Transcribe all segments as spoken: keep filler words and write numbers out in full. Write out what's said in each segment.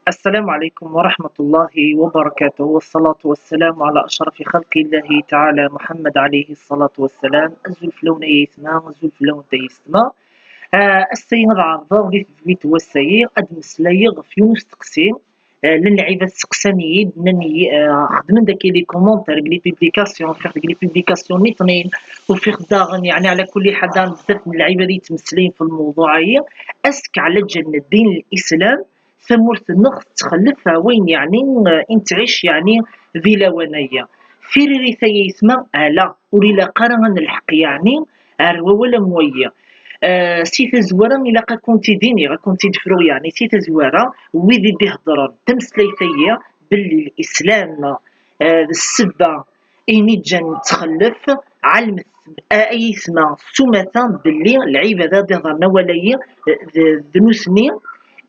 السلام عليكم ورحمة الله وبركاته، والصلاة والسلام على أشرف خلق الله تعالى محمد عليه الصلاة والسلام. Azul fell-awen ay aytma, azul fell-awen ay yessetma. Ah, ass-a ad ɛerḍeɣ di tedwilt n wass-ayi ad d-mmeslayeɣ ɣef yiwen usteqsi. Ah, llan lɛibad seqsan-iyi-d, nnan-iyi, ah, xedmen-d akka les commentaires deg les publications, ufiɣ-d deg les publications nniḍen, ufiɣ-d daɣen, yeɛni, ɛla kulli ḥal, daɣen bezzaf n lɛibad yettmeslayen f lmewḍuɛ-ayi. Est-ce que ɛla ǧal n ddin n Lislam tamurt-nneɣ tettxellif ɣer wayen, yeɛni, eh, i nettɛic, yeɛni, di lawan-agi. Tiririt-a, ay aytma, ala, ur ilaq ara ad nelḥeq, yeɛni, ar wawal am wayi. Eh, si tazwara, ilaq ad kent-id-iniɣ, ad kent-id-fruɣ, yeɛni, si tazwara, wid i d-iheddren tameslayt-agi, belli Lislam, eh, d ssebba ayen i ǧǧan nettxellef, ɛelmet, a, ay aytma, s umata belli lɛibad ad iḍerren awal-ayi, d, d nutni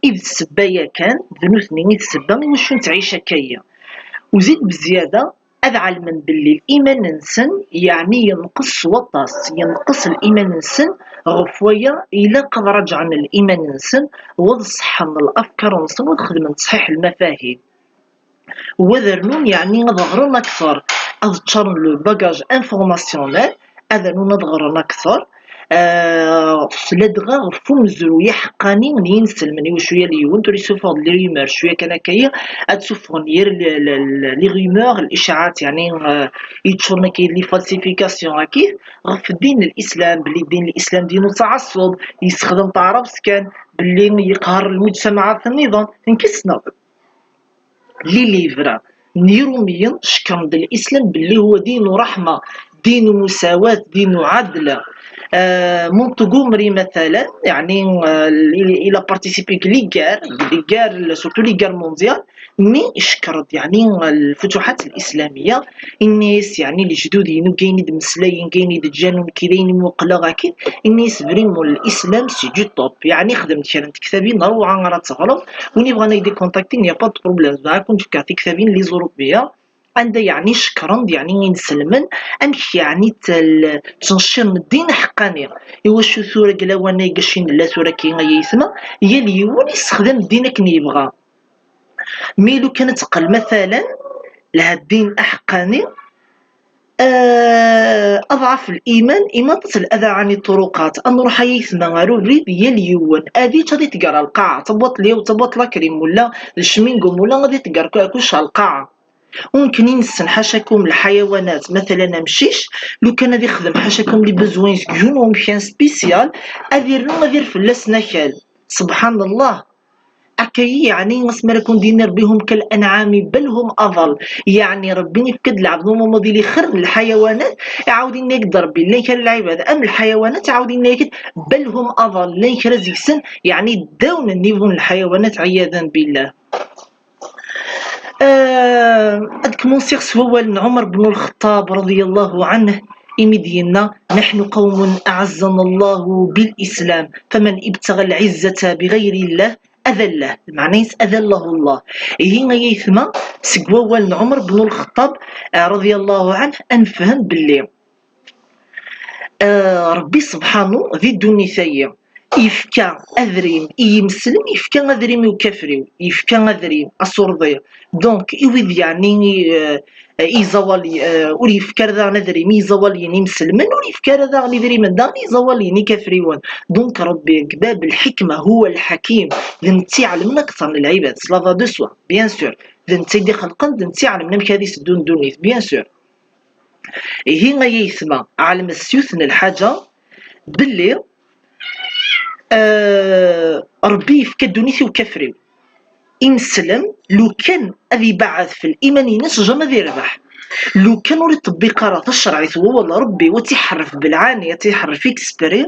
i d ssebba yakan, d nutni i d ssebba i wacu nettɛic akka-yi. Uzid bezyada, ad ɛelmen belli liman-nsen, yeɛni yenqes s waṭas, yenqes liman-nsen ɣef waya, ilaq ad raǧɛen liman-nsen, u ad ṣeḥḥen lafkar-nsen, u ad xedmen ṣṣḥiḥ lmafahim. U ad rnun, yeɛni ad ɣren akteṛ, ad ččaren le bagage informationnel, ad rnun ad ɣren akteṛ, ah, s ladɣa ɣef umezruy aḥeqqani n yinselmen, i wacu yal yiwen tura yessufeɣ-d les rumeurs, cwiya kan akka-yi, ad suffɣen yir le, le, le, les rumeurs, lishaaɛat, yeɛni, ah, yeččuren akka les falsifications akit, ɣef ddin n Lislam, belli ddin n Lislam d din n uttɛaṣṣub, yessexdam taɛrabt kan, belli yeqher lmujtamaɛat nniḍen, nekk ssneɣ les livres n Yirumiyen cekkren-d Lislam belli huwa din ṛṛeḥma, din n umusawat, din n uɛadel. Ah, Montgomery, matalan, yeɛni, ah, il, il a participé deg les guerres, deg les guerres, surtout les guerres mondiales, mi icekker-d, yeɛni, lfutuḥat lislamiya, ini-as, yeɛni, lejdud-inu, deg ayen i d-mmeslayen, deg ayen i d-ǧǧan, u nekk d ayen i muqleɣ akkin, ini-as, vraiment, Lislam c'est du top, yeɛni, xdem-d kra n tektabin ṛewɛa ara teɣreḍ, win yebɣan ad yi-d-ikontakti, il n'y a pas de problème, bɣa ad kent-fkeɣ tiktabin n les Européens, anda, yeɛni, cekkren-d, yeɛni, inselmen, amek, yeɛni, ttal-, ttnecciren ddin aḥeqqani. I wacu tura deg lawan-agi nella tura akka, ay aytma, yal yiwen yessexdam ddin akken yebɣa. Mi lukan ad teqqel, matalan, lha ddin aḥeqqani, ah, أضعف الإيمان إماطة الأذى عن الطرقات. Ad nruḥ, ay aytma, ar ubrid, yal yiwen ad yečč, ad itegger ar lqaɛa, tabwaṭ lyaw, tabwaṭ lakrim, wala d cmingum, wala ad itegger ku-, kullec ar lqaɛa. U nekkni nessen, ḥacakum, lḥayawanat, matalan amcic, lukan ad ixdem, ḥacakum, les besoins seg yiwen wemkan spécial, ad irnu, ad irr fell-asen akal. Subḥan Allah. Akka-yi, yeɛni, asmi ara kun-d-yini Rebbi: هم كالأنعام بل هم أضل. Yeɛni, Rebbi ifka-d lɛebd n umamud ili xir n lḥayawanat, iɛawed yenna-yak-d Rebbi, llan kra n lɛibad am lḥayawanat, iɛawed yenna-yak-d: بل هم أضل، llan kra deg-sen, yeɛni, ddaw n nnivu n lḥayawanat, ɛiyadan billah. Ah, ad kmunsiɣ s wawal n Ɛumer bnu Lxeṭṭab, رضي الله عنه, imi d-yenna: نحن قوم أعزنا الله بالإسلام، فمن ابتغى العزة بغير الله أذله. Lmeɛna-is: أذله الله. Ihi, ay aytma, seg wawal n Ɛumer bnu Lxeṭṭab, ah, رضي الله عنه, ad nefhem belli, ah, Ṛebbi subḥanu di ddunit-ayi yefka adrim i yimeslem, yefka adrim i ukafriw, yefka adrim asurḍi. Donc, i wid, yeɛni, eh, iẓawal, eh, ur yefka ara daɣen adrim i iẓawaliyen imselmen, ur yefka ara daɣen idrimen daɣen i iẓawaliyen ikafriwen. Donc, Ṛebbi, deg bab lḥikma, هو الحكيم, d netta iɛelmen akteṛ n lɛibad, cela va de soi, bien sûr. D netta i d-ixelqen, d netta iɛelmen amek ad iseddu ddunit, bien sûr. Ihi, ay aytma, ɛelmet s yiwet n lḥaǧa, belli, eh, Ṛebbi yefka ddunit i ukafriw. Ineslem, lukan ad ibeɛɛed f liman-ines, jamais ad irbeḥ. Lukan ur iṭebbiq ara tacerɛit n wawal n Ṛebbi, u ad tt-iḥerref belɛani, ad tt-iḥerref exprès,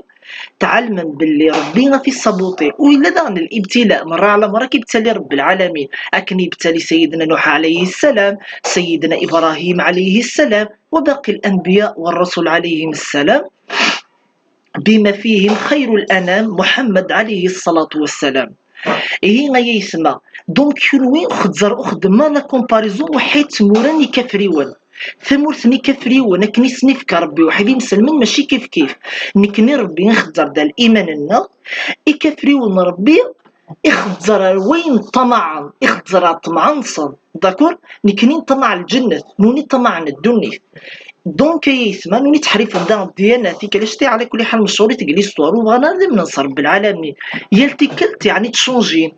tɛelmem belli Ṛebbi ad t-issabuṭi. U yella daɣen libtila, merra ɛla merra, ad k-ibtali Ṛebbi lɛalamin. Akken ibtali Sayyidna Nuḥ ɛalayhi ssalam, Sayyidna Ibrahim ɛalayhi ssalam, wa baqi lanbiya wa rrusul ɛalayhim ssalam, bima fihim xayru lanam Muḥemmed ɛalayhi ssalatu wassalam. Ihi, ay aytma, donc, kunwi ur xeddzer, ur xeddem la comparaison, waḥid tmura n ikafriwen. Tamurt n ikafriwen, akken i sen-ifka Ṛebbi waḥid, imselmen mačči kif kif. Nekni Ṛebbi ixedder-d liman-nneɣ, ikafriwen Ṛebbi Ixeẓẓer ar wayen ṭṭamaɛen, ixeẓẓer ar ṭṭmeɛen-nsen. D'accord? Nekni neṭṭamaɛ lǧennet, nuni ṭṭamaɛen ddunit. Donc, ay aytma, nuni ttḥerrifen daɣen ddiyana, tikkal acti, ɛla kulli ḥal, mechurit deg l'histoire, ur bɣan ara ad amnen s Rebbi lɛalamin. Yal tikkelt, yeɛni, ttcunjin.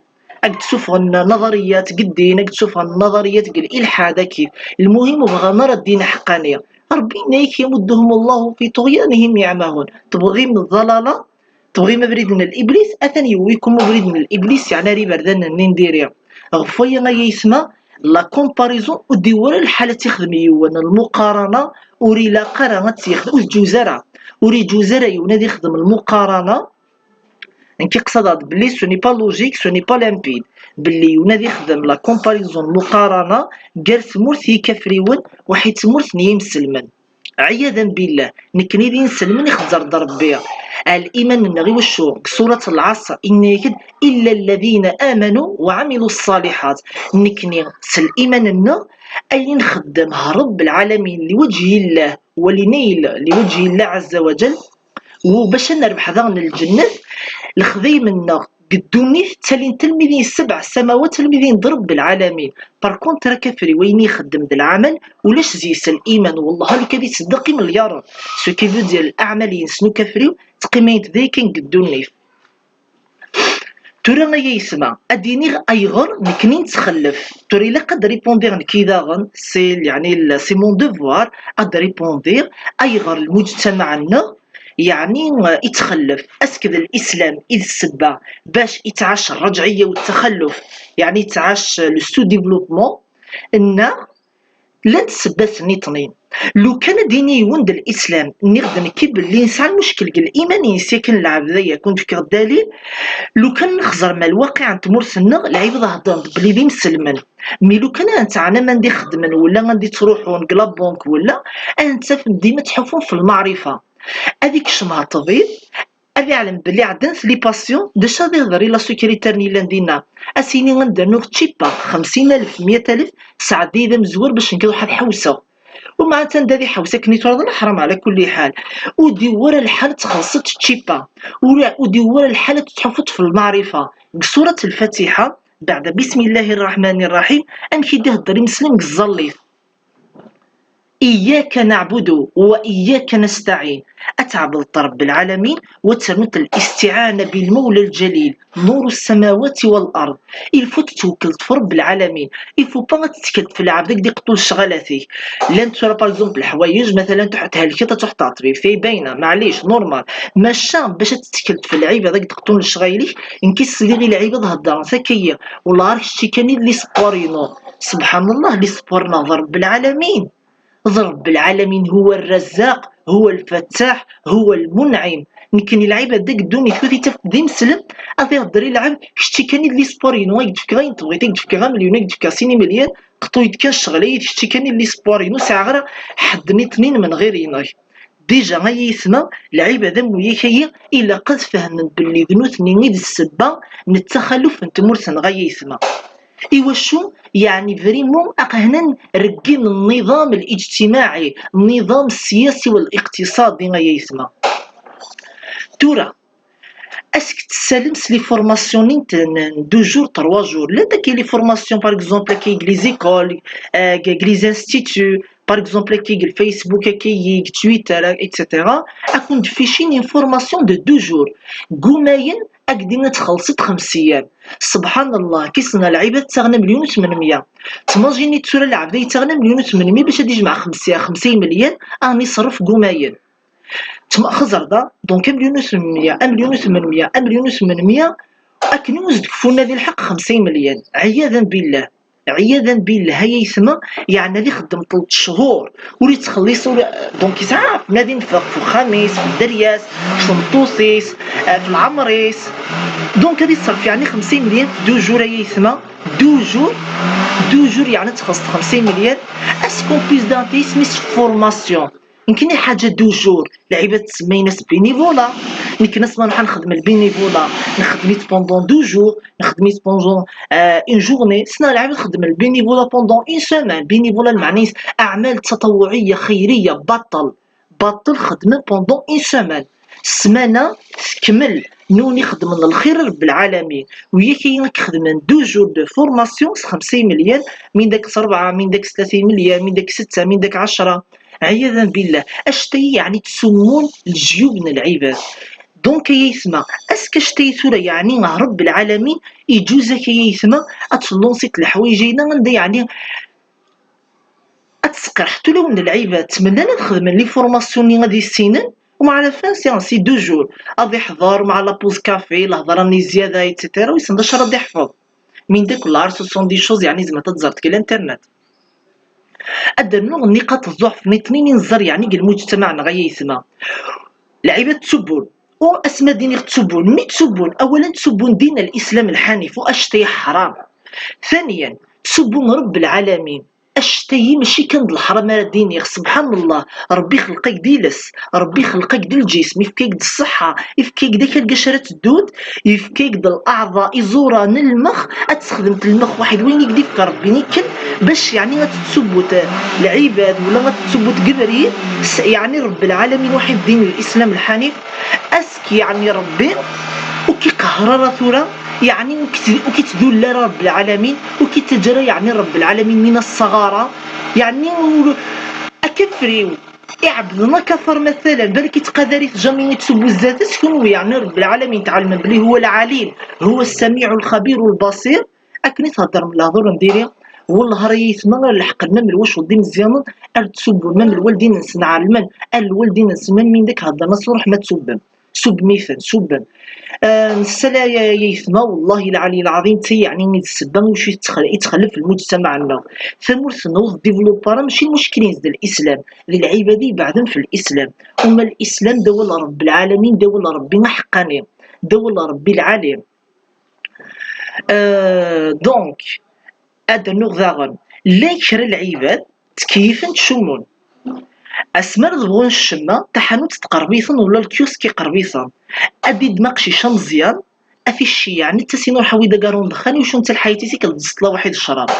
Ad d-ssuffɣen naḍariyat deg ddin, ad d-ssuffɣen naḍariyat deg lilḥad, akkit. Lmuhim, ur bɣan ara ddin aḥeqqani. Rebbi yenna-yak, يمدهم الله في طغيانهم يعمهون. Tebɣim ḍḍalala? Tebɣim abrid n Iblis? Atan yewwi-kum ubrid n Iblis, yeɛni ar iberdan-nni n diri. Ɣef waya, ay aytma, la comparaison ur d-iwwi ara lḥal ad tt-ixdem yiwen, lmuqarana ur ilaq ara ad tt-yexdem, ur tǧuz ara, ur iǧuz ara yiwen ad ixdem lmuqarana. Nekk iqsadeɣ-d belli ce n'est pas logique, ce n'est pas limpide, belli yiwen ad ixdem la comparaison, lmuqarana, gar tmurt n yikafriwen u ḥid tmurt n yimselmen. Ɛiyadan billah, nekni d inselmen, ixeẓẓer-d Rebbi. Ɛel iman-nneɣ, i wacu? Deg surat Lɛasr, inna-yak-d, إلا الذين آمنوا وعملوا الصالحات. Nekni, s liman-nneɣ, ayen nxeddem, هرب العالمين لوجه الله ولنيل لوجه الله عز وجل. U bac ad nerbeḥ daɣen lǧennet, lexdayem-nneɣ deg ddunit ttalin-t almi din sebɛ samawat, almi din d Rebbi lɛalamin. Par contre, akafri, wayen i ixeddem d lɛamal, ulac deg-s liman, wallah, aluk ad iseddeq imelyaṛen. Ce qui veut dire, leɛmal-ines n ukafri ttqimayent daykan deg ddunit. Tura, ay aytma, ad d-iniɣ ayɣer nekni nettxellef. Tura ilaq ad d-répondiɣ nekki daɣen, c'est, yeɛni, c'est mon devoir ad d-répondiɣ ayɣer lmujtamaɛ-nneɣ, yeɛni, ittxellef. Est-ce que d lislam i d ssebba bac ittɛac rrajɛiyya u ttaxalluf, yeɛni ittɛac le sous-développement, neɣ llant ssebbat nniḍnin. Lukan ad d-yini yiwen d lislam, nniɣ-d nekki belli nesɛa lmuckel deg liman-ines, yakan lɛebd-a, ad ken-d-fkeɣ ddalil. Lukan nexẓer ma lwaqiɛ n tmurt-nneɣ, lɛibad heddren-d belli d imselmen. Mi lukan ad nettɛanam anda i xeddmen, wala anda i ttruḥun, deg la banque, wala ad nettaf dima ttḥufun f lmaɛrifa. Ad ikcem ṭṭbib, ad iɛlem belli ɛeddant les patients, d acu ad ihder i la secrétaire-nni yellan dinna? Ad s-yini ad d-rnuɣ tčipa, xemsin alef, meyya alef, sɛeddi-yi d amezwar bac nekk ad ruḥeɣ ad ḥewseɣ. U ma atan da ad iḥewes akken i turiḍ, leḥram ɛla kulli ḥal. Ur d-iwwi ara lḥal ad txellṣeḍ tčipa. Ur, ur d-iwwi ara lḥal ad tettḥufuḍ f lmaɛrifa. Deg surat Lfatiḥa, beɛda bismillahi rraḥmani rraḥim, amek i d-ihedder imeslem deg tẓallit? إياك نعبد وإياك نستعين. Ad tɛebdeḍ Rebbi lɛalamin, wa ternuḍ الاستعانة بالمولى الجليل، نور السماوات والأرض. Il faut tettwekleḍ f Rebbi lɛalamin. Il faut pas ad tettkleḍ f lɛebd i k-d-iqeṭṭun lecɣalat-ik. Llant tura, par exemple, leḥwayeǧ, matalan, truḥ thelkeḍ, ad truḥeḍ ɣer ṭṭbib, tayi bayna, maɛlic, normal. Maca, bac ad tettkleḍ f lɛibad i k-d-iqeṭṭun lecɣal-ik, nekk sliɣ i lɛibad heddren-t akka-yi. Wellah, ar kečči kan i d lispor-inu. Subḥan Allah, lispor-nneɣ d Rebbi lɛalamin. D Rebbi lɛalamin, هو الرزاق، هو الفتاح، هو المنعم. Nekni lɛibad deg ddunit, ur t-ittaf d imeslem, ad ihedder i lɛebd, kečči kan i d lispor-inu, ad k-d-fkeɣ ayen tebɣiḍ, ad k-d-fkeɣ amelyun, ad k-d-fkeɣ sin imelyan, qṭu-yi-d kan ccɣel-ayi, d kečči kan i d lispor-inu, ur sɛiɣ ara ḥedd nniḍen menɣir-inek. Déjà, ay aytma, lɛibad am wiyak-ayi, ilaq ad fehmen belli d nutni i d ssebba n ttaxaluf n tmurt-nneɣ, ay aytma. Iwacu? Yeɛni vraiment aqehnan reggim nniḍam الاجتماعي, nniḍam السياسي والاقتصادي, ay aytma. Tura, est-ce que tessalem s les formations n, n deux jours, trois jours? Llant akka les formations, par exemple, akka deg les écoles, euh, deg les instituts, par exemple, akka deg Facebook, akka deg Twitter, et cetera. Ad ken-d-ficin une formation de deux jours. Gumayen, ad k-d-inin ad txellṣeḍ xems eyyam. Subḥan Allah, kis n lɛibad ttaɣen amelyun u tmenmya. Tmajini tura lɛebd ay yettaɣen amelyun u tmenmya bac ad yejmeɛ xemsa, xemsa imelyan, ad iṣerref deg umayen. Tma-, xẓer da, donc amelyun u tmenmya, amelyun u tmenmya, amelyun u tmenmya, akken ur s-d-kfun ad ilḥeq xemsa imelyan. Ɛiyadan billah. Ɛiyadan billah, ay aytma, yeɛni ad ixeddem tleṭ cchur, ur yettxelliṣ, ur, donc yesɛa, nadi nfeq f uxxam-is, f dderya-s, f tmeṭṭut-is, eh, f leɛmer-is. Donc ad iṣerref yeɛni xemsa imelyan f deux jours, ay aytma, deux jours, deux jours yeɛni ad txellṣeḍ xemsa imelyan. Est-ce qu'on peut dire isem-is formation? Nekni ḥaǧa deux jours, lɛibad tsemmayen-as bénévolat. Nekni asma nruḥ ad nexdem le bénévolat, nexdem-it pendant deux jours, nexdem-it pendant, euh, une journée. Sna lɛibad xedmen le bénévolat pendant une semaine. Bénévolat lmeɛna-is aɛmal taṭawuɛiyya, xayriyya, baṭel. Baṭel xedmen pendant une semaine. ssmana tekmel n win ixeddmen lxir i Rebbi lɛalamin, u yak ayen i ixedmen deux jours de formation s xemsa imelyan, min dak s rebɛa, min dak s tlata imelyan, min dak s setta, min dak ɛecra. Ɛiyadan billah, acetay yeɛni ttsumun leǧyub n lɛibad. Donc ay aytma, est-ce que acetay tura yeɛni Rebbi lɛalamin iǧuz-ak ay aytma ad tellunsiḍ leḥwayeǧ-ayna anda yeɛni ad tesqerḥeḍ ulawen n lɛibad, ttmennan ad xedmen les formations-nni ad issinen, ومع la fin c'est un, c'est deux jours, ad iḥḍer مع la pause café, lehḍra-nni zzyada, et cetera. Wissen d acu ara d-iḥfeḍ. Min dak wala soixante-dix choses yeɛni tzemreḍ ad teẓreḍ deg l'internet. Ad d-rnuɣ nniqaṭ ẓẓuɛef-nniḍen i neẓẓar yeɛni deg lmujtamaɛ-nneɣ ay aytma. Lɛibad ttubbun. U asma d-iniɣ ttubbun, mi ttubbun, awalen ttubbun din الإسلام الحنيف, u acetay ḥram. ثانيا, ttubbun Rebbi lɛalamin. Acetay mačči kan d leḥram ara d-iniɣ, سبحان الله, Rebbi ixleq-ak-d iles, Rebbi ixleq-ak-d lǧism, ifka-ak-d ṣṣeḥḥa, ifka-ak-d akal gac ara tedduḍ, ifka-ak-d leɛḍa, iẓuran, lmex, ad tesxedmeḍ lmex waḥid wayen i k-d-ifka Rebbi nikken bac yeɛni ad tettubbut lɛibad wala ad tettubbut deg ubrid, s-, yeɛni Rebbi lɛalamin waḥid din الإسلام الحنيف. Est-ce que yeɛni Rebbi ur k-iqehher ara tura? Yeɛni ur k-, ur k-ittdulli ara Rebbi lɛalamin, ur k-ittaǧǧa ara yeɛni Rebbi lɛalamin min الصغارة, yeɛni ur-, akafriw iɛebden akafer matalan, balak ittqadar-it jamais ittubbu zdat-s, kunwi yeɛni Rebbi lɛalamin tɛelmem belli هو العليم, هو السميع الخبير البصير, akken i theddrem lehdur n diri, wellah ara yitma ar lḥeqq n mamel wacu d imeẓyanen, ar d-subbun mamel lwaldin-nsen ɛelmen, ar lwaldin-nsen mammi d ak-heddren-as ruḥem ad tubbem. Subbem-iten, subbem. Ah, nessala ya, ya yetma, wallahi lɛali lɛaḍim, d ta yeɛni i d ssebba i wacu i tettxel-, i txellef lmujtamaɛ-nneɣ. Tamurt-nneɣ ur tdivlup ara, mačči lmuckil-ines d lislam, d lɛibad i ibeɛden f lislam. Uma lislam d awal n Rebbi lɛalamin, d awal n Rebbi aḥeqqani, d awal n Rebbi lɛali. Euh, donc, ad d-rnuɣ daɣen, llan kra n lɛibad ttkeyyifen ttcummun. Asmi ara bɣun ccemma, taḥanut tqerreb-iten wala lkyusk iqerreb-iten. Ad d-iddem aqcic ameẓyan, ad t-iceyyeɛ netta, sin iruḥ awi-d agaṛun n ddexxan, iwacu netta lḥayat-is i k-d-tseṭṭla waḥid ccrab.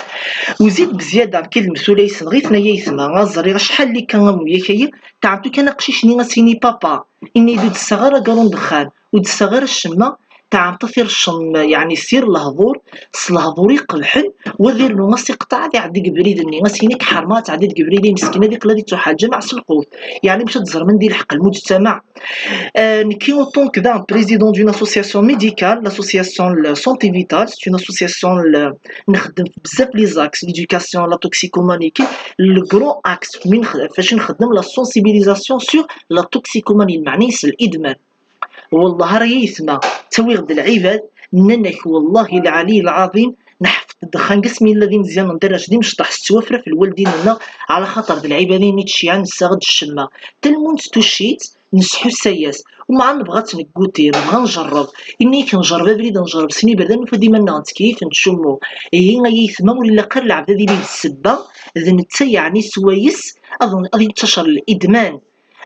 U zid bezyada, nekk d lemtul ay sneɣ-iten ay aytma, a ẓriɣ acḥal ikka am uyak-ayi, tɛemtu kan aqcic-nni ad s-yini papa, ini-d ur d-ssaɣ ara agaṛun n ddexxan, ur d-ssaɣ ara ccemma, tɛemtu ad t-ireccem, yeɛni s yir lehdur, s lehdur iqebḥen, u ad irnu as-iqeṭṭeɛ ad iɛeddi deg ubrid-nni, as-yini ad k-ḥermeɣ ad tɛeddiḍ deg ubrid-a, meskin ad iqqel ad ittuḥaǧam s lqut, yeɛni bac ad tzermem di lḥeqq lmujtamaɛ. Euh, nekki, en tant que d'un président d'une association médicale, l'association le Santé Vitale, c'est une association le, nxeddem bzaf les axes, l'éducation, la toxicomanie, le grand axe, min nx-, fac nxeddem la sensibilisation sur la toxicomanie, lmeɛna-s l'idman. Wellah ara yitma, ttawiɣ-d lɛibad, nnan-ak, wallahi lɛali lɛaḍim, neḥfeḍ ddexxan deg asmi nella d imeẓyanen, d arrac d imecṭaḥ, s ttwafraf lwaldin-nneɣ, ɛla xaṭer d lɛibad-in i d-ceyɛen, nessaɣ-d ccemma. Talmunt tucci-tt, nesḥussay-as. Umɛa nebɣa ad tt-negguti, nebɣa njerreb. Imi i k-njerreb abrid, njerreb sin iberdan, nufa-d iman-nneɣ nettkeyyif, nettcummu. Ihi ay aytma, ur ilaq ara lɛebd ad yili d ssebba, d netta yeɛni swayes ad, ad yettacer lidman,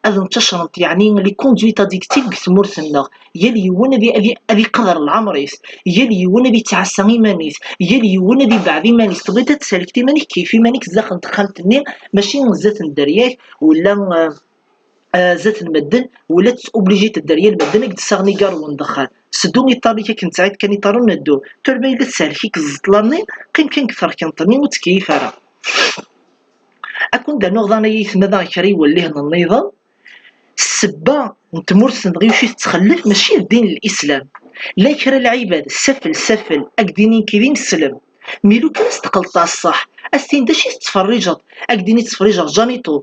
ad nttacrent yeɛni les conduites addictives deg tmurt-nneɣ. Yal yiwen ad i-, ad i-, ad iqader leɛmer-is, yal yiwen ad ittɛassa iman-is, yal yiwen ad ibeɛɛed iman-is. Tebɣiḍ ad tselkeḍ iman-ik, keyyef iman-ik zdaxel n texxamt-nni, mačči zdat n dderya-k, wala, eh, eh, zdat n medden, wala obligé dderya n medden ad k-d-ssaɣen igaṛen n ddexxan. Seddu iṭarren-ik akken tesɛiḍ kan iṭarren, ddu. Tura ma yella tselk-ik ẓẓeṭla-nni, qqim kan deg terkent-nni, ur ttkeyyif ara. Ad ken-d-rnuɣ daɣen ay aytma daɣen kra iwellihen nniḍen. Ssebba n tmurt-nneɣ i wacu i tettxellif mačči d ddin n lislam. Llan kra n lɛibad, safel, safel, ad k-d-inin nekk d imeslem. Mi lukan ad s-teqqleḍ ɣer ṣṣeḥ, ad s-tiniḍ d acu i tettferriǧeḍ, ad k-d-inin ttferriǧeɣ Janito,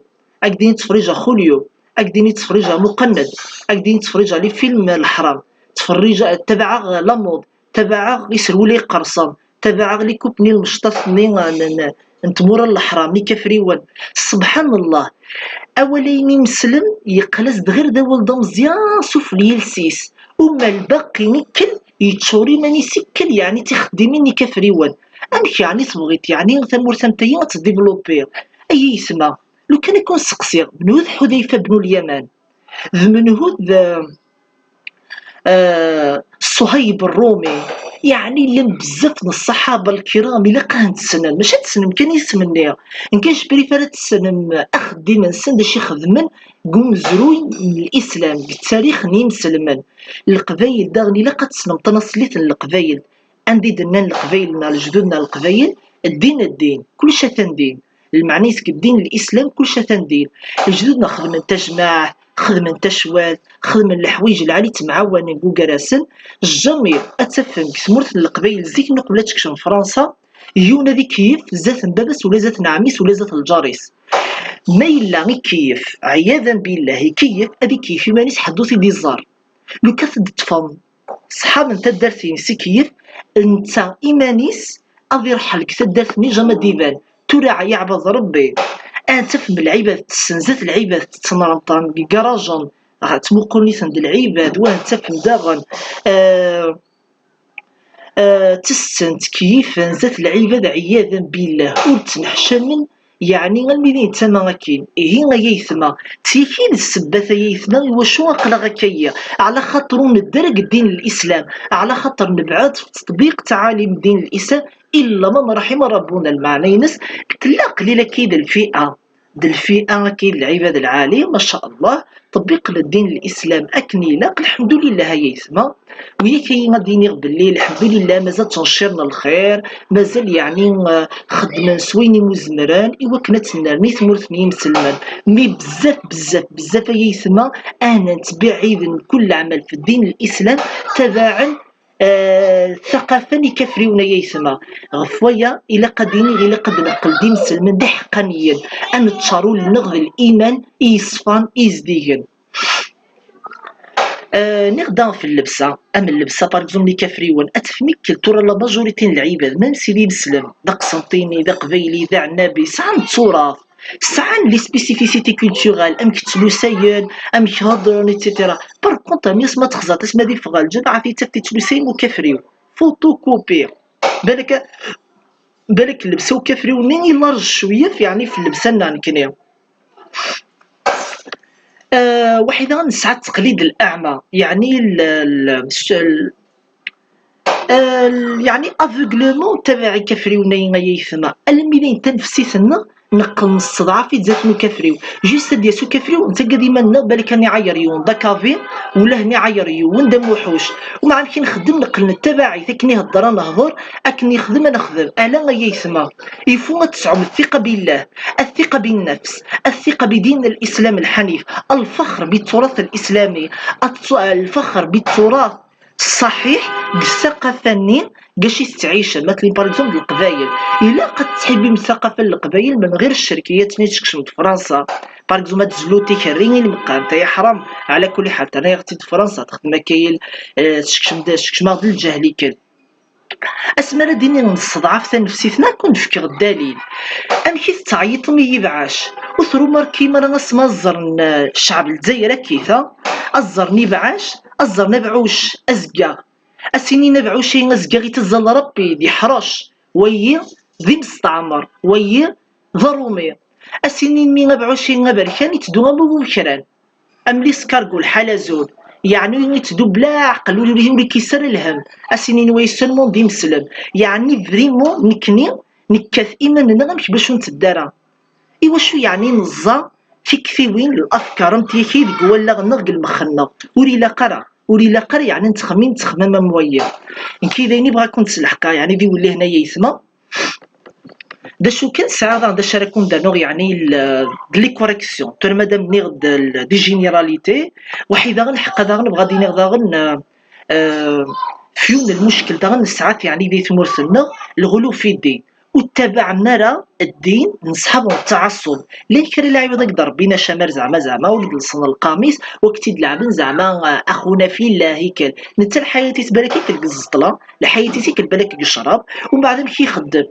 ad k-d-inin ttferriǧeɣ Julio, ad k-d-inin ttferriǧeɣ Muqenned, ad k-d-inin ttferriǧeɣ les films n leḥram, ttferriǧeɣ, ttabaɛeɣ la mode, ttabaɛeɣ iserwula iqerṣen, ttabaɛeɣ les coupes-nni lmecṭaṭ-nni n, n, n tmura n leḥram, n ikafriwen. Sebḥan Allah, awal-a-inu imeslem yeqqel-as-d ɣir d awal d ameẓyan sufell yiles-is. Uma lbaqi ikkel, yeččur iman-is ikkel, yeɛni d tixeddimin n ikafriwen. Amek yeɛni tebɣiḍ yeɛni tamurt am tayi ad tdivlupi? Ay aytma, lukan ad ken-seqsiɣ, menhu d Ḥudayfa bnu Lyaman? D menhu d, eh, Ṣuhayb Ṛṛumi? Yeɛni llan bezzaf n ṣṣaḥaba lkiram ilaq ad ten-tessnem, mačči ad tessnem kan isem-nni, nekk je préfère ad tessnem axeddim-nsen d acu i xedmen deg umezruy n Lislam, deg ttarix n yimselmen. Leqbayel daɣen ilaq ad tessnem tanaṣlit n Leqbayel, anda i d-nnan Leqbayel neɣ lejdud neɣ Leqbayel, ddin ddin, kullec atan din. Lmeɛna-is deg ddin n Lislam kullec atan din. Lejdud-nneɣ xedmen tajmaɛt, xedmen tacwalt, xedmen leḥwayeǧ lɛali ttemɛawanen deg ugar-asen. Jamais ad tafem deg tmurt n Leqbayel zik neɣ qbel ad tekcem Fransa, yiwen ad ikeyyef zdat n baba-s ula zdat n ɛemmi-s ula zdat n lǧar-is. Ma yella ikeyyef, ɛiyadan billah, ikeyyef, ad ikeyyef iman-is, ḥedd ur t-id-iẓẓar. Lukan ad d-ṭṭfen ṣṣḥab n taddart-ines ikeyyef, netta iman-is ad irḥel deg taddart-nni, jamais ad d-iban. Tura yeɛbed Rebbi. Ad tafem lɛibad tessen zdat lɛibad tettnerṭan deg igarajen, ttmuqulen-iten-d lɛibad, wa ad tafem daɣen, eh, eh, ttessen, ttkeyifen zdat lɛibad ɛiyadan billah, ur ttenneḥcamen, yeɛni almi d tama akkin. Ihi ay aytma, d tigi i d ssebbat ay aytma iwacu aql-aɣ akka-yi, ɛla xaṭer ur nedder deg ddin n Lislam, ɛla xaṭer nebɛed f teṭbiq ttɛalim ddin n Lislam, illa man raḥima Rabbuna, lmeɛna-ines tella qlil akka-yi d lfi'a, d lfi'a akka-yi d lɛibad lɛali, maca Allah, ṭebbiqen ddin n Lislam akken ilaq, lḥemdulillah ay aytma. U yak-ayi ad d-iniɣ belli lḥemdulillah mazal ttnecciren lxir, mazal yeɛni, eh, xeddmen s wayen imu zemren i wakken ad tennerni tmurt n yimselmen. Mi bezzaf, bezzaf, bezzaf ay aytma, ahna nettbiɛiden kul leɛmal f ddin n Lislam, tabaɛen, eh, ttaqafen ikafriwen ay aytma. Ɣef waya, ilaq ad iniɣ, ilaq ad neqqel d imselmen d iḥeqqaniyen, ad neččar ul-nneɣ d liman i yeṣfan, i yezdigen. Eh, niɣ da ɣef llebsa, am llebsa, par exemple, n ikafriwen, ad tefhem ikkel tura la majorité n lɛibad, même si d imeslem, d aqsenṭini, d aqbayli, d aɛnabi, sɛan ttuṛath, sɛan les spécificités culturelles, amek ttlusayen, amek heddren, et cetera. Par contre, mi as ma texẓaḍ, asma d iffeɣ ɣer lǧameɛ, ad t-taf tittlusayin n ukafriw, photocopie. Balak, balak llebsa n ukafriw-nni i large cwiya, yeɛni f llebsa-nneɣ nekkni. Eh, waḥida nesɛa ttaqlid n leɛma, yeɛni l-, l-, s-, l-, eh, l-, yeɛni aveuglement tabaɛ ikafriwen-ayi ay aytma. Almi d ayen tanefsit-nneɣ, neqqel nesseḍɛaf-itt zdat n ukafriw. Juste ad d-yas ukafriw, nettagad iman-nneɣ, balak ad niɛayer yiwen d akavi, wala ad niɛayer yiwen d amuḥuc. Umeɛna amek i nxeddem, neqqel nettabaɛ-it, akken ihedder ad nehder, akken yexdem ad nexdem. Ala ay aytma. Il faut ad tesɛum الثقة بالله، الثقة بالنفس، الثقة بدين الإسلام الحنيف، الفخر بالتراث الإسلامي، الت-، الفخر بالتراث الصحيح, deg ssaqafa-nni, deg acu i tettɛicem. Matlen, par exemple, Leqbayel. Ilaq ad tettḥibim ssaqafa n Leqbayel من غير الشركيات-nni i d-teskecmem d Fransa. Par exemple, ad tezlu tikerri i lmeqqam, ta yeḥram. Ɛla kulli ḥal, terna-yaɣ-tt-id Fransa, texdem akka-yi, eh, teskecm-, teskecm-aɣ-d lǧahl ikkel. Asmi ara d-iniɣ nesseḍɛaf tanefsit-nneɣ, ad ken-d-fkeɣ ddalil. Amek i tettɛeyyiṭem i yibɛac? Ur trumarkim ara asmi ad ẓren, eh, ccɛeb n Lezzayer akkit-a, ad ẓren ibɛac, ad ẓren abɛuc azeggaɣ. Ad s-inin abɛuc-agi azeggaɣ iteẓẓal rapid, yeḥrec, wayi d imesteɛmer, wayi d aṛumi. Ad s-inin mi abɛuc-agi aberkan iteddu am ubekran, am l'escargot, lḥal azul. Yeɛni iteddu bla aɛqel, ur, ur, ur ikkis ara lhem. Ad s-inin wayi seulement d imeslem. Yeɛni vraiment nekkni nekkat iman-nneɣ amek bac ur nteddu ara. Iwacu yeɛni neẓẓa tiktiwin, l'afkar, am tyakki deg wallaɣ-nneɣ, deg lmex-nneɣ? Ur ilaq ara. Ur ilaq ara yeɛni nettxemmim ttexmam am wayi. Nekk d ayen i bɣiɣ ad ken-d-selḥqeɣ, yeɛni d iwellihen ay aytma. D acu kan, sɛiɣ daɣen d acu ara ken-d-rnuɣ, yeɛni l-, d les corrections. Tura madam nniɣ-d l-, des généralités, waḥi daɣen lḥeqqa daɣen bɣiɣ ad d-iniɣ daɣen, euh, euh, f yiwen n lmuckel daɣen nesɛa-t yeɛni di tmurt-nneɣ, lɣulu fi ddin. Ur ttabaɛen ara ddin n ṣṣḥab n ttɛaṣub. Llan kra n lɛibad ad k-d-rebbin acamar zeɛma, zeɛma ur d-lsen lqamis, ur k-tt-id-leɛben zeɛma, ah, axuna fillah ikal. Netta lḥayat-is balak ikal deg ẓẓeṭla, lḥayat-is ikal balak deg ccrab, umbeɛd amek ixeddem?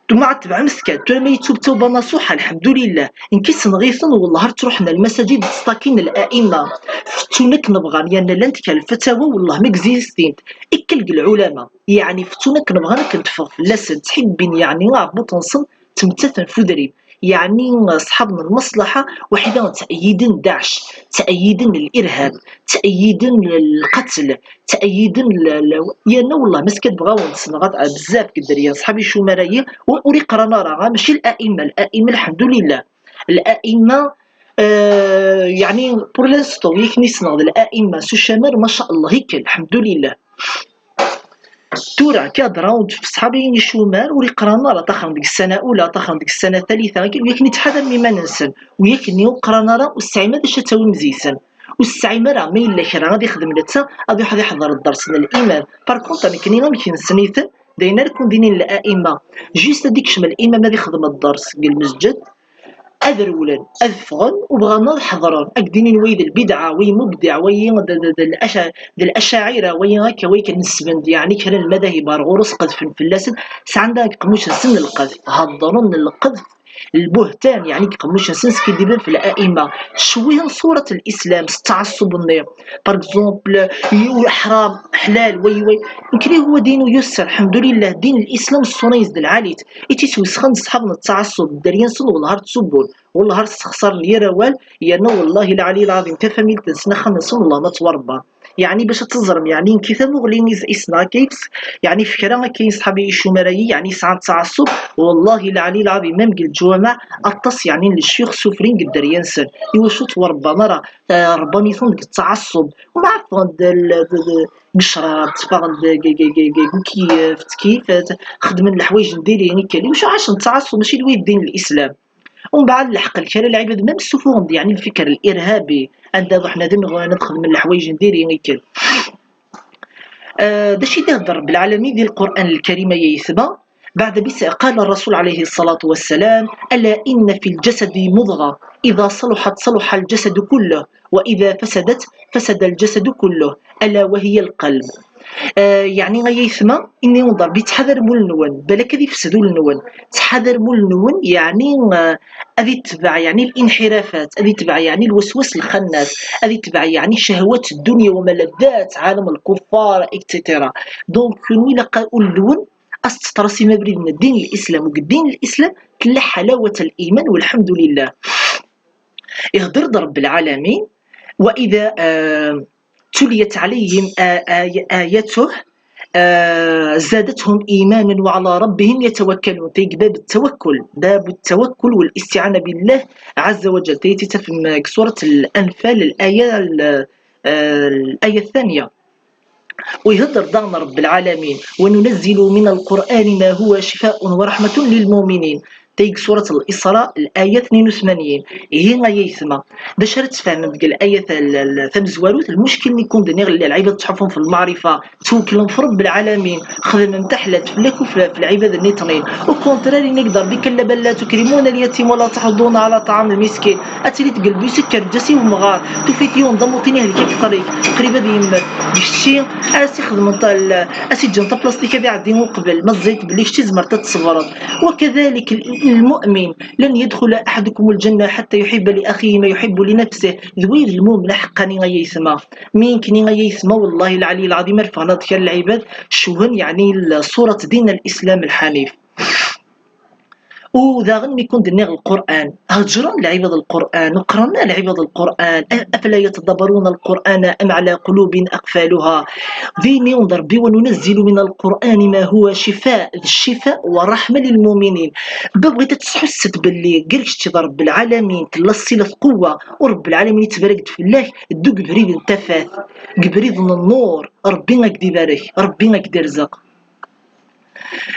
Tumma ad tebɛem s kan, tura ma yettub tawba nasuḥa, lḥemdulillah. Nekk ssneɣ-iten, wellah ar ttruḥen ar lmasajid ttṣakin la'imma. Fettun akken bɣan, yerna llant kra lfatawa, wellah ma gziztint. Ikkel deg lɛulama, yeɛni fettun akken bɣan akken teffeɣ fell-asen, ttḥibbin yeɛni aɛebbuṭ-nsen, ttmettaten f udrim. يعني أصحاب المصلحة وحدة تأييدن داعش، تأييدن الإرهاب، تأييدن القتل، تأييدن ال-، ال-، يا نا والله ما سكت بغاو نسمع بزاف قدر يا صحابي شو مرايا. وري قرانا راه ماشي الأئمة، الأئمة الحمد لله، الأئمة آه، يعني pour l'instant ياك نسنغ الأئمة سو شمال ما شاء الله هيك الحمد لله. تورا كادرا ونتفسحا بين الشمال ولي قرانا راه تاخر ديك السنة أولى، تاخر ديك السنة ثالثة، وياك نتحدى مما ننسن، وياك نيو قرانا راه والسعيمة باش تاوي مزيسن. والسعيمة راه ما إلا كرا غادي يخدم لتا، غادي يروح يحضر الدرس من الإمام. Par contre أنا كني غا مكين سنيتن، داينا لكم دينين الأئمة. Juste هذيك شمال الإمام غادي يخدم الدرس قال المسجد، ad rewlen, ad ffɣen, u bɣan ad ḥeḍren, ad k-d-inin wayi d lbidɛa, wayi mubdiɛ, wayi d, d, d, d, d lacaɛira, wayi akka, wayi kan nesben-d, yeɛni kra n lmadahib ar ɣur-s qedfen fell-asen, sɛan daɣen deg iqemmuc-nsen n lqedf, heddren n lqedf, lbuhtan, yeɛni deg iqemmuc-nsen skiddiben f la'imma, ttcewwihen ṣurat n lislam s ttɛaṣṣub-nni, par exemple, yu-, ḥram, ḥlal, wayi, wayi. Nekni huwa dinu yusser, lḥemdulillah, din n lislam ṣṣura-is d lɛali-t, i tt-iswesxen ṣṣḥab n ttɛaṣṣub, dderya-nsen wellah ar ttsubbun, wellah ar ssexṣaren yir awal, yerna wallahi lɛali lɛaḍim tafamilt-nsen, axxam-nsen, wellah ma ttwarebban. Yeɛni bac ad teẓrem, yeɛni nekki tamuɣli-nni s-, issneɣ akka yefs, yeɛni f kra akka n ṣṣḥab icumar-ayi, yeɛni sɛan ttɛaṣṣub, wallahi lɛali lɛaḍim, même deg leǧwameɛ, aṭas yeɛni n lecyux sufrin deg dderya-nsen. Iwacu ttwarebban ara, eh, rebban-iten deg ttɛaṣṣub. Wama ffɣen-d l-, d-, d-, deg ccrab, ffɣen-d deg, deg, deg, deg, deg ukeyyef, tkeyyfet, xedmen leḥwayeǧ n diri, ikali. Wacu ɛacen ttɛaṣṣub, mačči d wid din n lislam. Umbeɛd leḥqel kra lɛibad ma msufuɣen-d, yeɛni lfikr lirhabi, anda ruḥen ad nɣen, ad xedmen leḥwayeǧ n diri, ikali. آه، d acu i d-ihedder Rebbi lɛalamin di Lqur'an Lkarim, ay aytma? بعد بس قال الرسول عليه الصلاة والسلام: ألا إن في الجسد مضغة إذا صلحت صلح الجسد كله وإذا فسدت فسد الجسد كله ألا وهي القلب. آه، يعني ay aytma, ini unḍer bi ttḥadar mul-nwen, balak ad ifsed ul-nwen. Ttḥadar mul-nwen, yeɛni, ah, ad itbeɛ, yeɛni, الانحرافات, ad itbeɛ, yeɛni, الوسواس الخناس, ad itbeɛ, yeɛni, شهوات الدنيا وملذات عالم الكفار, et cetera. Donc, kunwi ilaq ul-nwen ad s-teṭṭrasim abrid n ddin n Lislam, u deg ddin n Lislam tella حلاوة الإيمان والحمد لله. Ihedder-d Rebbi lɛalamin, وإذا, ah, تليت عليهم آ-، آي-، آياته، آه، زادتهم إيمانا وعلى ربهم يتوكلون. Tagi bab التوكل، باب التوكل والاستعانة بالله عز وجل. Tagi tafem deg سورة الأنفال الآية ال-، آه، الآية الثانية. Ihedder daɣen Rebbi lɛalamin: وننزل من القرآن ما هو شفاء ورحمة للمؤمنين. Tagi deg سورة الإسراء الآية اثنين وثمانين. Ihi ay aytma, d acu ara tfehmem deg الآية ta-, l-, l-, tamezwarut? Lmuckil-nni kum d-nniɣ, lɛibad ttḥuffun f lmeɛrifa, ttweklen f Rebbi lɛalamin, xedmen taḥlalt fell-ak u f, f lɛibad-nni tnin. Au contraire, yenna-k-d Rebbi: كلا بل لا تكرمون اليتيم ولا تحضون على طعام المسكين. Ad tiliḍ deg lbus, ikker lǧas i umɣar, tufiḍ yiwen d amuṭin ihelk-ak ṭṭrik, qrib ad yemmet. D kečči ara s-ixedmen tal-, ad s-iǧǧen taplastik ad iɛeddi uqbel, ma teẓriḍ belli kečči tzemreḍ ad tṣebreḍ. وكذلك المؤمن لن يدخل أحدكم الجنة حتى يحب لأخيه ما يحب لنفسه. D wid lmumen aḥeqqani ay aytma. Mi nekni ay aytma, wallahi lɛali lɛaḍim, ar ffɣen ad kra lɛibad, cewhen, yeɛni, ṣṣurat din n Lislam lḥanif. U daɣen mi ken-d-nniɣ Lqur'an, heǧren lɛibad Lqur'an, u qqaren lɛibad Lqur'an, a-, أفلا يتدبرون القرآن أم على قلوب أقفالها. Din i d Rebbi: وننزل من القرآن ما هو شفاء, d ccifa wa rahma lil muminin. Ma bɣiḍ ad tesḥusseḍ belli gar kečč d Rebbi lɛalamin tella ṣṣilat qewwa, u Rebbi lɛalamin yettbarek-d fell-ak, ddu deg ubrid n tafat, deg ubrid n nnur, Rebbi ad k-d-ibarek, Rebbi ad k-d-irzeq.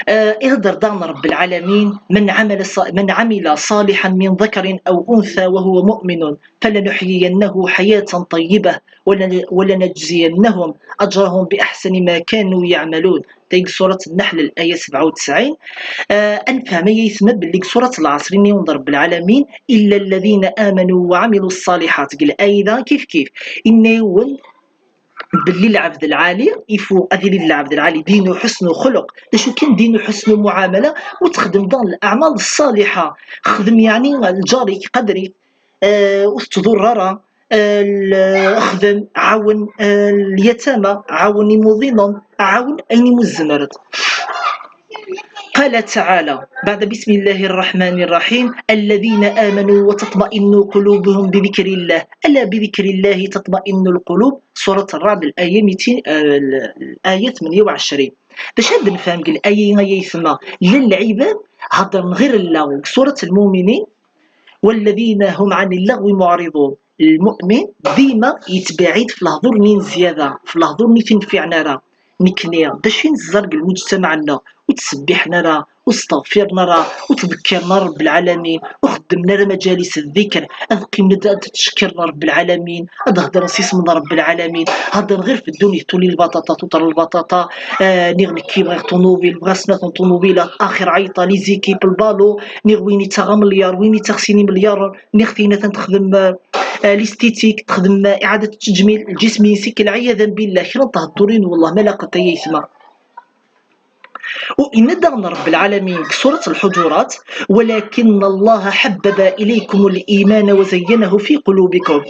آه، ihedder daɣen Rebbi lɛalamin: من عمل ص-، من عمل صالحا من ذكر أو أنثى وهو مؤمن فلنحيينه حياة طيبة ولن-، ولنجزينهم أجرهم بأحسن ما كانوا يعملون. Tagi deg سورة النحل الآية سبعة وتسعين. آه، ad nefhem ay aytma belli deg سورة العصر yenna-yawen-d Rebbi lɛalamin: إلا الذين آمنوا وعملوا الصالحات. Deg الآية da kif kif. Yenna-yawen belli lɛebd lɛali, il faut ad yili d lɛebd lɛali, dinu ḥusnu xuluq. D acu kan dinu ḥusnu muɛamala, u texdem daɣen leɛmal ṣṣaliḥa. Xdem yeɛni lǧar-ik, qader-it, eh, ur tettḍurr ara, eh, l-, xdem, ɛawen, eh, lyatama, ɛawen imuḍinen, ɛawen ayen imu tzemreḍ. قال تعالى: بعد بسم الله الرحمن الرحيم، الذين آمنوا وتطمئن قلوبهم بذكر الله، ألا بذكر الله تطمئن القلوب، سورة الرعد، الآية ميتين، آه، الآية ثمانية وعشرين. باش هاد نفهم قال الآية يا يثما، لا العباد هضر غير الله، سورة المؤمنين، والذين هم عن اللغو معرضون. المؤمن ديما يتبعد في الهضور نين زيادة، في الهضور نين تنفعنا راه. نكني باش نزرق المجتمع لنا، وتسبحنا راه، واستغفرنا راه، وتذكرنا رب العالمين، وخدمنا راه مجالس الذكر، اذكرنا تشكرنا رب العالمين، هذا هضر نسيس من رب العالمين، هضر غير في الدنيا تولي البطاطا، تطر البطاطا، آه، نغني كي بغا طوموبيل، بغا سنة طوموبيلات، آخر عيطة، لي زيكيب، البالو، نغويني تا مليار، ويني تا خسيني مليار، نغ ثينا تنخدم، آه، ليستيتيك، تخدم إعادة التجميل الجسمي، سيك العياذا بالله، كرا تهدرين والله ما لاقت يا يسمى. وإن داغن رب العالمين في سورة الحجرات: "ولكن الله حبب إليكم الإيمان وزينه في قلوبكم".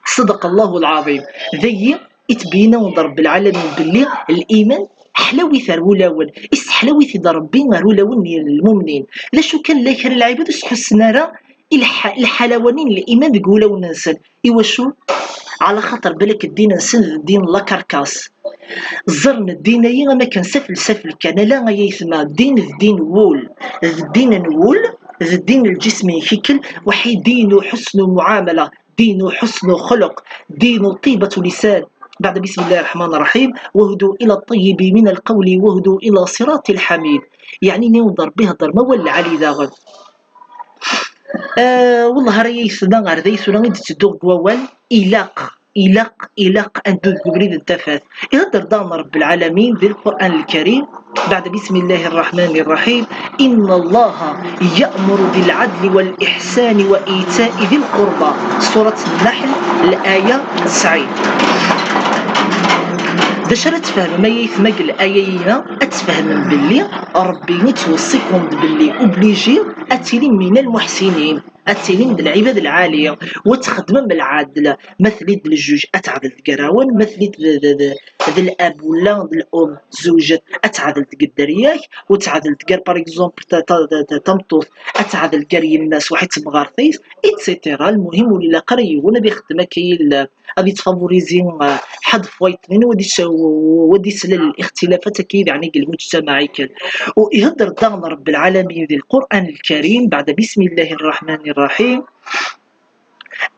صدق الله العظيم. ذي يتبين رب العالمين باللي الإيمان حلاوي ثار ولاون، إس حلاوي ثي ربي ثار ولاون المؤمنين. لا شو كان لا يكره العباد يسحسنا راه الح-، الحلوانين الإيمان ديك ولاون نسن. إيوا شو؟ على خاطر بالك الدين نسن الدين لا كاركاس. زرن الدين أي ما كان سفل سفل كان، لا يا يثما، الدين الدين وول، الدين نوول، الدين الجسم يككل، وحي دين حسن معاملة، دين حسن خلق، دين طيبة لسان. بعد بسم الله الرحمن الرحيم: "وهدوا إلى الطيب من القول وهدوا إلى صراط الحميد". يعني نوضر به ضر ما ولا علي داغن. آه، والله راه يسنا غير ذي سنا غير تدوغ ووال إلاق، إلاق، إلاق أن تدوغ بريد التفات. يهدر دام رب العالمين ذي القرآن الكريم بعد بسم الله الرحمن الرحيم: "إن الله يأمر بالعدل والإحسان وإيتاء ذي القربى". سورة النحل، الآية تسعين. باش راه تفهم ما يثمق الآية هنا، أتفهم باللي ربي يتوصيكم باللي أوبليجي أتيلي من المحسنين. أتيلي من العباد العالية وتخدم بالعدل. مثلي د الجوج أتعدل تقراون، مثلي د، د، د، د الأب ولا د الأم زوجت أتعدل تقدر ياك، وتعدل تقر، باغ إكزومبل، ت-، ت-، ت-، ت-، تمطوط أتعدل تقر يماس واحد تبغارتيس، إتسيتيرا. المهم ولي لا قريون هذه خدمة كاين غادي تفافوريزي، آه، حد فوايطنين وغادي تش-، وغادي يسلل الاختلافات كاين يعني المجتمع كان. ويهدر داغن رب العالمين ذي القرآن الكريم بعد بسم الله الرحمن الرحيم: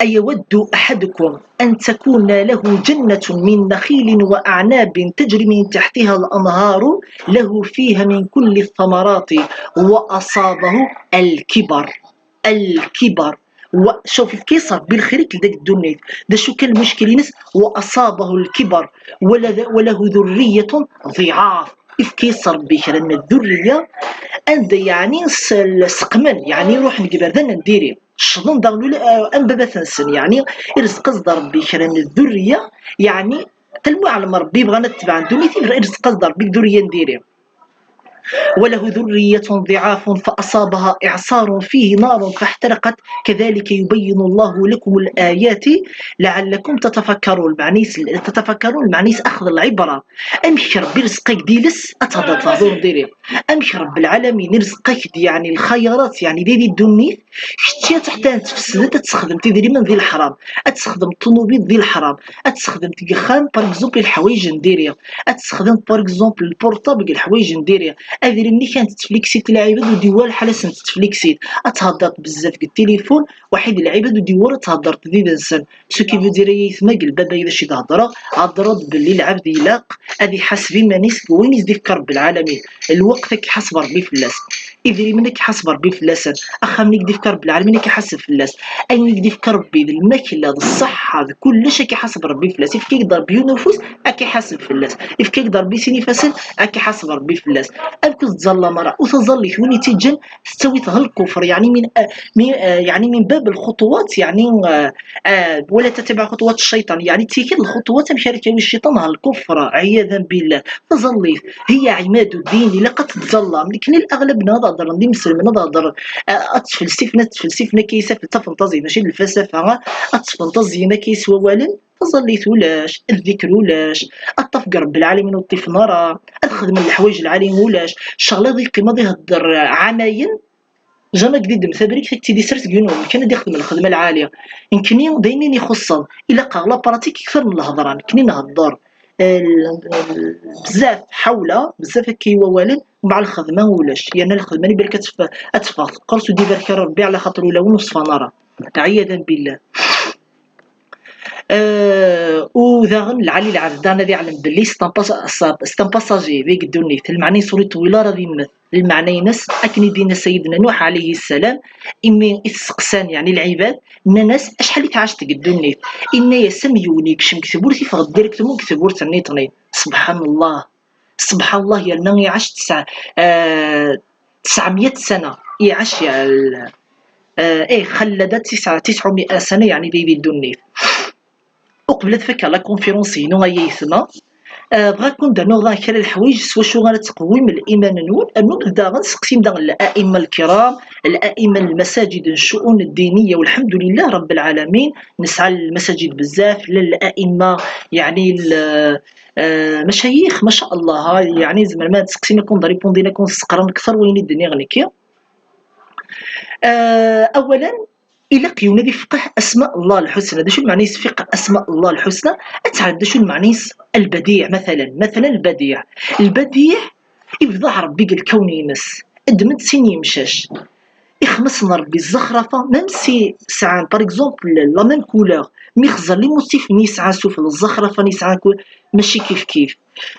"أيود أحدكم أن تكون له جنة من نخيل وأعناب تجري من تحتها الأنهار له فيها من كل الثمرات وأصابه الكبر". الكبر. وشوف كيصاب بالخير كي داك الدنيا. دا شو كان المشكل ينس؟ "وأصابه الكبر وله، وله ذرية ضعاف". إف كيصاب بك لأن الذرية عند يعني س-، سقمن، يعني روح نقبر ذا نديري. شظن داغلو ل-، آه، أم بابا تنسن، يعني، يرزق أصدر بك لأن الذرية، يعني، تلمو على ربي بغا نتبع ندوني تيبغى يرزق أصدر بك ذرية نديري. "وله ذرية ضعاف فأصابها إعصار فيه نار فاحترقت كذلك يبين الله لكم الآيات لعلكم تتفكرون". معنيس تتفكرون، معنيس أخذ العبرة. أمك ربي رزقك ديلس أتهضر تهضر ديري. أمك رب العالمين رزقك دي، يعني، الخيرات، يعني، دي، دي الدنيا. كتشي حتى تفسدت تستخدم تدري من ذي الحرام. أتستخدم الطوموبيل ذي الحرام. أتستخدم تقخام، باغ إكزومبل، الحوايج نديريها. أتستخدم، باغ إكزومبل، البورطابل، الحوايج نديريها. أدري ملي كانت تفليكسيت العباد وديوال حال سنت تفليكسيت. أتهضرت بزاف قد التليفون، واحد العباد وديوال تهضرت ذي دنسن. سو كي فو دير يثمق البابا إذا شي تهضر، هضرت باللي العبد يلاق أدي حاسب مانيس وين يزدي في رب العالمين. الوقت كي حاسب ربي فلاس. إذري منك حاسب ربي فلاسن. أخا منك ديف رب العالمين كي حاسب فلاس. أين يديف ربي ذا الماكلة، ذا الصحة، ذا كلش كي حاسب ربي فلاس. إف كي يقدر بيو نفوس، أكي حاسب فلاس. إف كي يقدر بيسيني فاسن، أكي حاسب ربي فلاس. أبكو تزال مرة، وتزال ثوني تيجن، تستوي تهل الكفر، يعني من، آه، من، آه، يعني من باب الخطوات، يعني، آه، آه، ولا تتبع خطوات الشيطان، يعني تيكل الخطوات مشاركة الشيطان على الكفر، عياذا بالله. تزال هي عماد الدين، إلا قد تتظلم، لكن الأغلب نهضر، ندي مسلم نهضر، آه، أتفلسفنا، تفلسفنا كيسا في التفنتازي، ماشي الفلسفة، أتفنتازينا كيسوا والن، Taẓallit ulac, ddikr ulac, ad ṭṭaf deg Rebbi lɛalamin ur ṭṭifen ara, ad xedmen leḥwayeǧ lɛali ulac, ccɣel ad yeqqim ad ihedder ɛamayen, jamais k-d-iddem tabrikt ad k-tt-id-isers deg yiwen umkan ad ixdem lxedma lɛali. Nekkni d ayen i ixuṣṣen, ilaq-aɣ la pratique kter n lhedra, nekkni nhedder, eh, l-, l-, bezzaf ḥawla, bezzaf akka i wawalen, mbeɛd lxedma ulac, yerna lxedma-nni balak ad tef-, ad teffeɣ teqqers ur d-ibarek ara Rebbi ɛla xaṭer ulawen ur ṣfan ara. Ɛiyadan billah. Eh, u daɣen lɛali lɛebd daɣen ad iɛlem belli c'est un pas-, c'est un passager deg ddunit, lmeɛna-ines ur iṭewwil ara ad immet, lmeɛna-ines akken i d-yenna Sayidna Nuḥ ɛalayhi ssalam, imi i t-steqsan yeɛni lɛibad, nnan-as acḥal i tɛac deg ddunit, inna-yas am yiwen yekcem deg tewwurt iffeɣ-d directement deg tewwurt-nniḍen. Subḥan Allah. Subḥan Allah, yerna iɛac tesɛ-, eh, tesɛemya ssana, iɛac, eh, eh, eh, xallada tesɛa, tesɛemya ssana, yeɛni di, di ddunit. Uqbel ad fakeɣ la conférence-inu, ay aytma, eh, bɣiɣ ad ken-d-rnuɣ daɣ kra n leḥwayeǧ s wacu ara tqewwim liman-nwen, rnu daɣen seqsim daɣen l'aimma lkiram, l'aimma n lmasajid n ccu'un ddiniya, walḥemdulillah rabbil ɛalamin, nesɛa lmasajid bezzaf, llan l'aimma, yeɛni l-, eh, macayix, ma sha Allah, ha, yeɛni zemren ma ad tseqsim ad ken-d-ripundin, ad ken-d-sseqran kter wayen i d-nniɣ nekki. Eh, awalen, ilaq yiwen ad ifqeh asma Allah lḥusna. D acu lmeɛna-is fiqh asma Allah lḥusna? Ad tɛlem d acu lmeɛna-is albadiɛ, matalan. Matalan, albadiɛ. Albadiɛ, ibḍeɛ Rebbi deg lkawn-ines. Ddem-d sin yemcac. Ixmesen Rebbi zzexrafa, même si sɛan, par exemple, la même couleur, mi xẓer les motifs-nni yesɛan sufell, zzexrafa-nni yesɛan kul, mačči kif kif.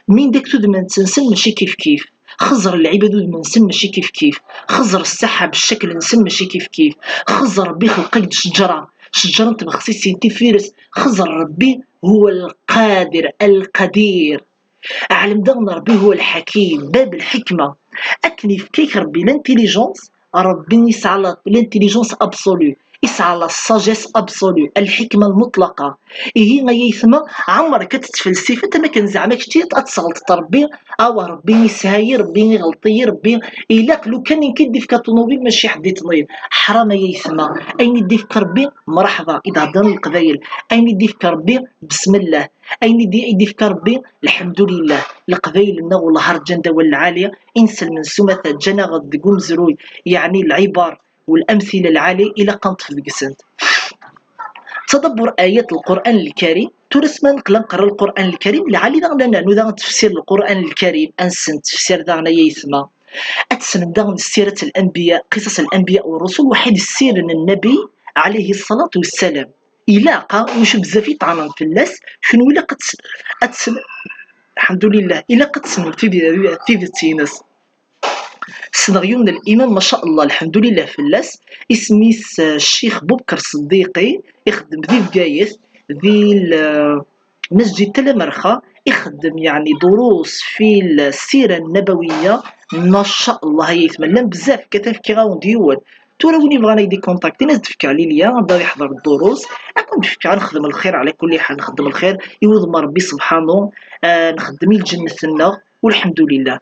Min deg tudma-nsen mačči kif kif. Xẓer lɛibad udem-nsen mačči kif kif. Xẓer ssaḥab ccakl-nsen mačči kif kif. Xẓer Rebbi ixleq-ak-d ccǧera, ccǧera n tbexsisin, tifires. Xẓer Rebbi هو القادر القدير. Ɛlem daɣen Rebbi هو الحكيم, bab lḥikma. Akken yefka-k Rebbi l'intelligence, Rebbi yesɛa la, l'intelligence absolue, yesɛa la sagesse absolue, lḥikma lmuṭlaqa. Ihi ay aytma, ɛemṛek ad tettfelsifeḍ am akken zeɛma kečči ad tesɣelṭeḍ Rebbi, awah Rebbi yesha-yi, Rebbi iɣelṭ-iyi, Rebbi ilaq lukan nekk i d-ifka ṭunubil mačči ḥedd i ṭnib. Ḥram ay aytma, ayen i d-ifka Rebbi mṛeḥba, i d-heddren Leqbayel, ayen i d-ifka Rebbi besmellah, ayen i d-, i d-ifka Rebbi lḥemdulillah. Leqbayel-nneɣ wellah rǧan-d awal lɛali, inselmen s umata ǧǧan-aɣ-d deg umezruy, yeɛni lɛibar والأمثلة العالية ilaq ad neṭṭef deg-sent. Ttadabbur ayat Lqur'an Lkarim, tura asma neqla nqerra Lqur'an Lkarim, lɛali daɣen ad nernu daɣen tefsir Lqur'an Lkarim, ad nessen tefsir daɣen ay aytma. Ad tessnem daɣen sirat al-anbiya, qisas al-anbiya wa rusul, waḥid ssiren n Nnabi ɛalayhi ṣṣalatu wassalam. Ilaq, ah, yucu bezzaf i ṭɛnen fell-as, kenwi ilaq ad tess-, ad tessnem, lḥemdulillah, ilaq ad tessnem tid-, tidet-ines. Ssneɣ yiwen n limam, maca Allah, lḥemdulillah fell-as, isem-is, eh, Ccix Bubker Ṣeddiqi, ixeddem di Bgayet, di l-, Masǧid Talamerxa, ixeddem, yeɛni, durus fi l-Sira Nnabawiya, maca Allah, ay aytma, llan bezzaf, katan fkiɣ-awen-d yiwen. Tura win yebɣan ad yi-d-ikuntaktin, ad s-d-fkeɣ lilya, anda ad iḥḍer ddurus, ad ken-d-fkeɣ, ad nexdem lxir, ɛla kulli ḥal, nxeddem lxir, i wudem n Rebbi sebḥanu, eh, nxeddem i lǧennet-nneɣ, walḥemdulillah.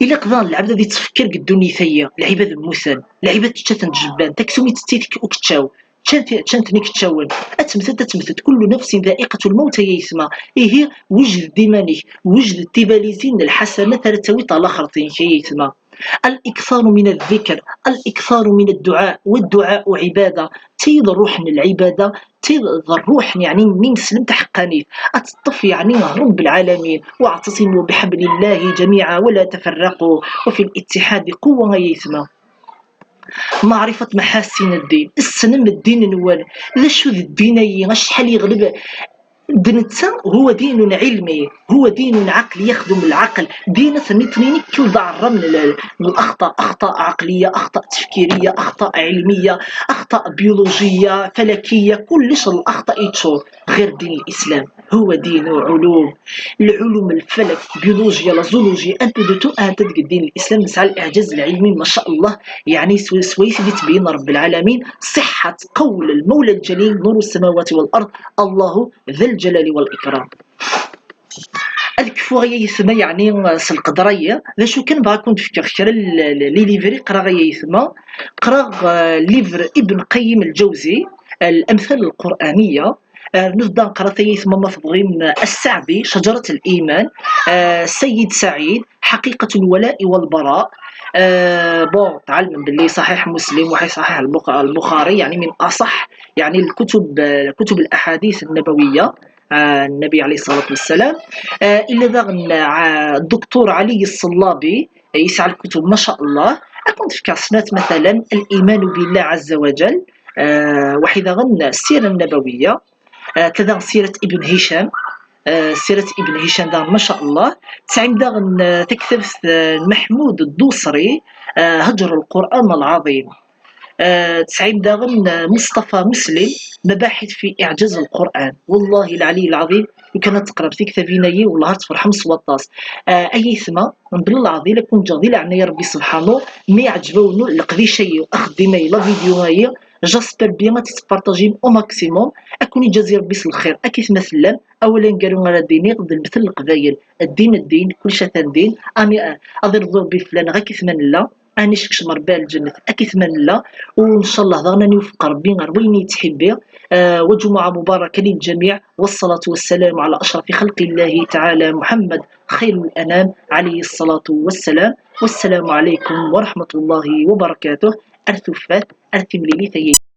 Ilaq daɣen lɛebd ad ittfekkir deg ddunit-agi, lɛibad mmuten, lɛibad čča-ten-d jebban, taksum itett-it ukeččaw, ččan-t-, ččan-ten ikeččawen, ad temmtet, ad temmtet, kullu nafsin dha'iqatul mawt, ay aytma. Ihi, wejdet iman-ik, wejdet tibalizin n lḥasanat ara tawiḍ ɣer laxert-inek, ay aytma. الإكثار من الذكر، الإكثار من الدعاء، والدعاء عبادة. Tid ṛṛuḥ n lɛibada, tid d ṛṛuḥ, yeɛni, n ineslen taḥeqqanit. Ad teṭṭef, yeɛni, Ṛebb lɛalamin. واعتصموا بحبل الله جميعا ولا تفرقوا، وفي الاتحاد قوة, ay aytma. معرفة محاسن الدين, ssnem ddin-nwen. D acu d ddin-agi? Acḥal yeɣleb D netta هو دين علمي، هو دين عقلي يخدم العقل. Ddin ad ten-iṭnin ikki-w d aɛerram n l-, n الأخطاء، أخطاء عقلية، أخطاء تفكيرية، أخطاء علمية، أخطاء بيولوجية، فلكية، kullec الأخطاء يتشور. غير دين الإسلام هو دين علوم، العلوم الفلك، بيولوجيا، la zoologie، un peu de tout, ahat deg ddin الإسلام nesɛa الإعجاز العلمي ما شاء الله، يعني سو-، swayes i d-ittbeyyin رب العالمين صحة قول المولى الجليل نور السماوات والأرض، الله ذا الجلال والإكرام. Ad kfuɣ ay aytma, yeɛni, s lqedra-yi, d acu kan, bɣiɣ ad ken-d-fkeɣ kra n l-, l-, les livres i qqreɣ ay aytma. Qqreɣ, eh, livre Ibn Qayyim al-Jawzi, الأمثال القرآنية, آه، نبدا نقرا ثيث ماما فضغيم السعدي، شجرة الإيمان، آه، سيد سعيد، حقيقة الولاء والبراء. آه، بون، تعلم باللي صحيح مسلم وصحيح البخ-، البخاري، يعني من أصح، يعني الكتب، آه، كتب الأحاديث النبوية، آه، النبي عليه الصلاة والسلام. آه، إلا داغن، آه، الدكتور علي الصلابي، يسعى الكتب ما شاء الله. أكون في كاسنات مثلا الإيمان بالله عز وجل، آه، وحيدا غن السيرة النبوية، آه، كذا سيرة ابن هشام، آه، سيرة ابن هشام داغن ما شاء الله. تسعيم داغن، آه، تكتب، آه، محمود الدوسري، آه، هجر القرآن العظيم. آه، تسعيم داغن، آه، مصطفى مسلم، مباحث في إعجاز القرآن. والله العلي العظيم، لو كانت تقرا في كتابين أيي، والله تفرح مصوطاس. آه، أي ثما، من بلا العظيم، لكم جاضي لعنة يا ربي سبحانه، ما يعجبونه لقديشة أخدمة لا فيديو هي، جاسبر بيان تتبارطاجيم أو ماكسيموم. أكون يجازي ربي الخير أكيد ما سلام. أولا قالوا على ديني ضد المثل القبايل، الدين الدين، كل شيء ثان دين. أني، آه، أضرب ضربي فلان غا كيف ما نلا، أني شكش مربع الجنة أكيد ما نلا. وإن شاء الله ضغنا نوفق ربي غير وين يتحبي. آه، وجمعة مباركة للجميع، والصلاة والسلام على أشرف خلق الله تعالى محمد خير الأنام عليه الصلاة والسلام. والسلام عليكم ورحمة الله وبركاته. أرثوفات، أرثي مليلي ثيي.